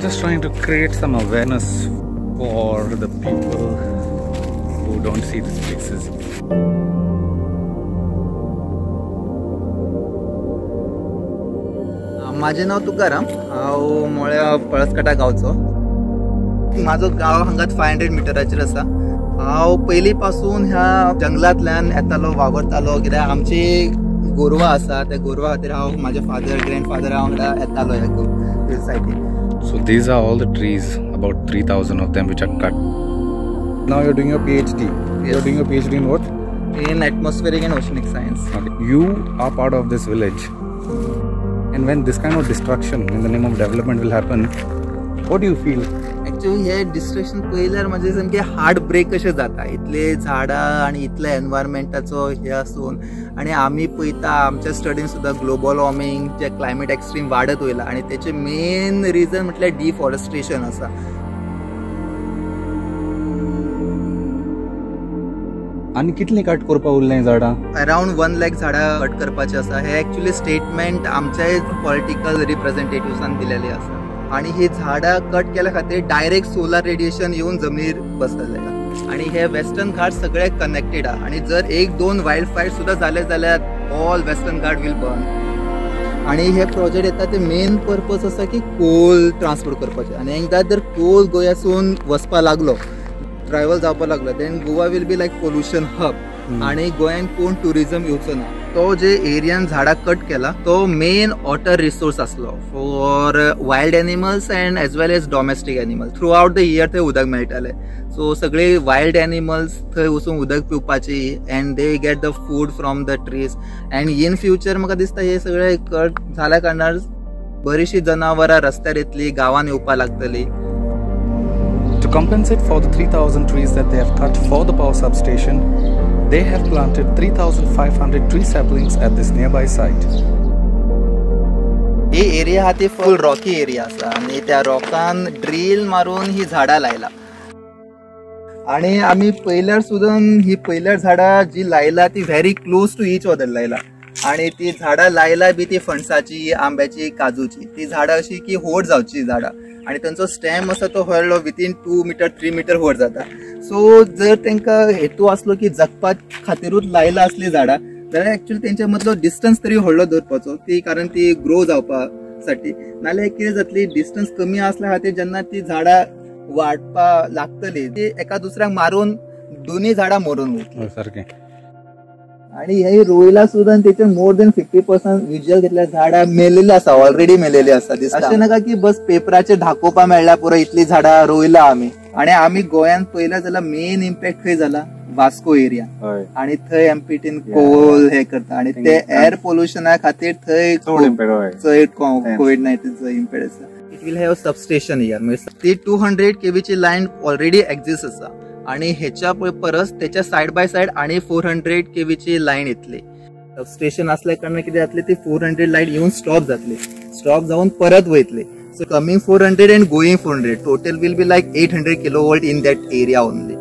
Just trying to create some awareness for the people who don't see these places. माझे नाव तुकाराम, हांव मोळ्या पळसकाटा गांवचो. म्हाजो गांव हांगाच 500 मिटराचेर आसा. हांव पयलीं पासून ह्या जंगलांतल्यान येतालो, वावरतालो, कित्याक आमची गोरवां आसा, त्या गोरवां खातीर हांव म्हाजे फादर ग्रँडफादरा वांगडा येतालो ह्या सायडीन. So these are all the trees, about 3,000 of them which are cut. Now you're doing your PhD. Yes. You're doing your PhD in what? In atmospheric and oceanic science. Okay. You are part of this village. And when this kind of destruction in the name of development will happen, what do you feel? Actually, hey destruction पळयल्यार म्हजें सामकें heart break कशें जाता. इतले झाडां आनी इतले एनवायरमेंटाचो हे आसून आनी आमी पळयता आमच्या स्टडीन सुद्दां ग्लोबल वॉर्मिंग जे क्लायमेट एक्स्ट्रीम वाडत वयला आनी तेचें मेन रिजन म्हटल्यार डिफॉरेस्ट्रेशन आसा. आनी कितली कट करपाक उरलें झाडां? अरावंड 1 लाख झाडां कट करपाची आसा. हे एक्चुअली स्टेटमेंट आमच्याय पॉलिटिकल रिप्रेझेंटेटिव्सान दिलेली आसा. आनी ही झाडां कट केल्या खातीर डायरेक्ट सोलार रेडिएशन येवन जमनीर बसतले आनी हे वेस्टर्न घाट सगळे कनेक्टेड आहा. आनी जर 1-2 वायल्ड फायर सुद्दां जाले जाल्यार all western Ghat will burn. आनी हे प्रोजेक्ट येता ते मेन पर्पज आसा की कोल ट्रान्सपोर्ट करपाचें. आनी एकदां जर कोल गोंयासून वचपा लागलो, ट्रॅवल जावपाक लागलो, then Goa will be like pollution hub. आनी गोंयान कोण ट्युरिजम येवचो ना. तो जे एरियान झाडां कट केला तो मेन वॉटर रिसोर्स आसलो for wild animals and as well as domestic animals. Throughout the year थंय उदक मेळटालें. सो सगळे वायल्ड एनिमल्स थंय वचून उदक पिवपाची and they get the food from the trees. And in future म्हाका दिसता हे सगळे कट जाल्या कारणान बरीचशी जनावरां रस्त्यार येतली, गांवान येवपाक लागतली. To compensate for the 3,000 trees that they have cut for the power substation, they have planted 3,500 tree saplings at this nearby site. He area हा ती फुल रॉकी एरिया आसा आनी त्या रॉकान ड्रील मारून ही झाडां लायला. आनी आमी पयल्यार सुद्दां ही पयल्यार झाडां जी लायला ती very close to each other लायला. आनी ती झाडां लायला बी ती फणसाची, आंब्याची, काजूची. ती झाडां अशी की व्हड जावची झाडां आनी तांचो स्टेम आसा तो व्हडलो विथीन 2 मिटर 3 मिटर व्हड जाता. सो जर तांकां हेतू आसलो की जगपा खातीरूच लायला असली झाडां जाल्यार एक्चुअली तेंच्या मदलो डिस्टन्स तरी व्हडलो दवरपाचो ती, कारण ती ग्रो जावपा साठी. नाल्यार कितें जातली, डिस्टन्स कमी आसल्या खातीर जेन्ना ती झाडां वाडपा लागतली ती एका दुसऱ्याक मारून दोनूय झाडां मरून वयतली सारकें. आनी हे रोयला सुद्दां तेचे मोर देन 50% विज्युअल घेतल्या झाडां मेलेली आसा, ऑलरेडी मेलेली आसा. अशें नाका की बस पेपराचेर दाखोवपा मेळ्ळ्या पुरो इतली झाडां रोयला आमी. आनी आमी गोंयांत पळयला जाल्यार मेन इम्पॅक्ट खंय जाला, वास्को एरिया. आनी थंय एमपीटीन कोल हे करता आनी ते एअर पोल्युशना खातीर थंय चड कोविड-19चो इम्पॅक्ट आसा. It will have substation here. म्हणजे ती 200 केवीची लायन ऑलरेडी एक्झिस्ट आसा आनी हेच्या परस तेच्या सायड बाय सायड आनी 400 केवीची लायन येतली. सबस्टेशन आसल्या कारणान कितें जातलें, ती 400 लायन येवन स्टॉप जातली, स्टॉप जावन परत वयतली. So coming 400 and going 400 total will be like 800 kilovolt in that area only.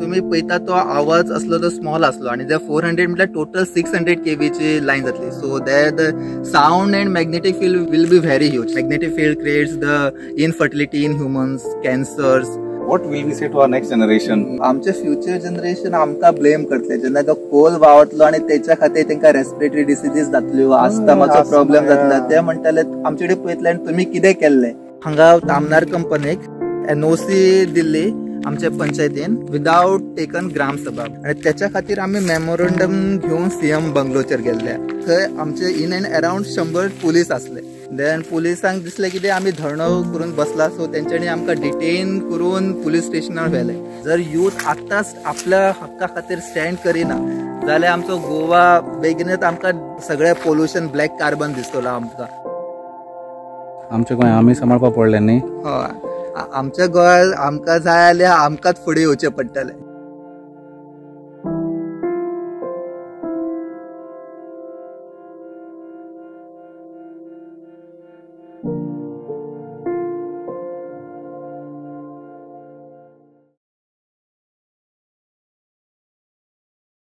तुम्ही पळयता तो आवाज आसलो तो स्मॉल आसलो आनी जर 400 म्हटल्यार टोटल 600 केवीची लायन जातली. So there the sound and magnetic field will be very huge. Magnetic field creates the infertility in humans, cancers. What will we say to our next generation? आमचे फ्युचर जनरेशन आमकां blame करतले जेन्ना तो कोल वावरतलो आनी तेच्या खातीर तांकां रेस्पिरेटरी डिसिजीस जातल्यो, आस्थमाचो प्रॉब्लेम जातलो. ते म्हणटाले आमचे कडेन पळयतले आनी तुमी कितें केल्लें. हांगा तामनार कंपनीक एनओसी दिल्ली आमच्या पंचायतीन विदाउट टेकन ग्रामसभा आनी तेच्या खातीर आमी मेमोरंडम घेवन सीएम बंगलोचेर गेल्ले. थंय आमचे इन अँड अरावंड 100 पुलीस आसले. देन पुलिसांक दिसलें कितें आमी धरणो करून बसला, सो तेंच्यांनी आमकां डिटेन करून पुलीस स्टेशनार व्हेले. जर यूथ आतांच आपल्या हक्का खातीर स्टँड करिना जाल्यार आमचो गोवा बेगीनच आमकां सगळें पोल्युशन ब्लॅक कार्बन दिसतलो आमकां. आमच्या गोंय आमी सांबाळपा पडलें न्ही. हय, आमच्या गोंयांत आमकां जाय जाल्यार आमकांच फुडें येवचें पडटलें.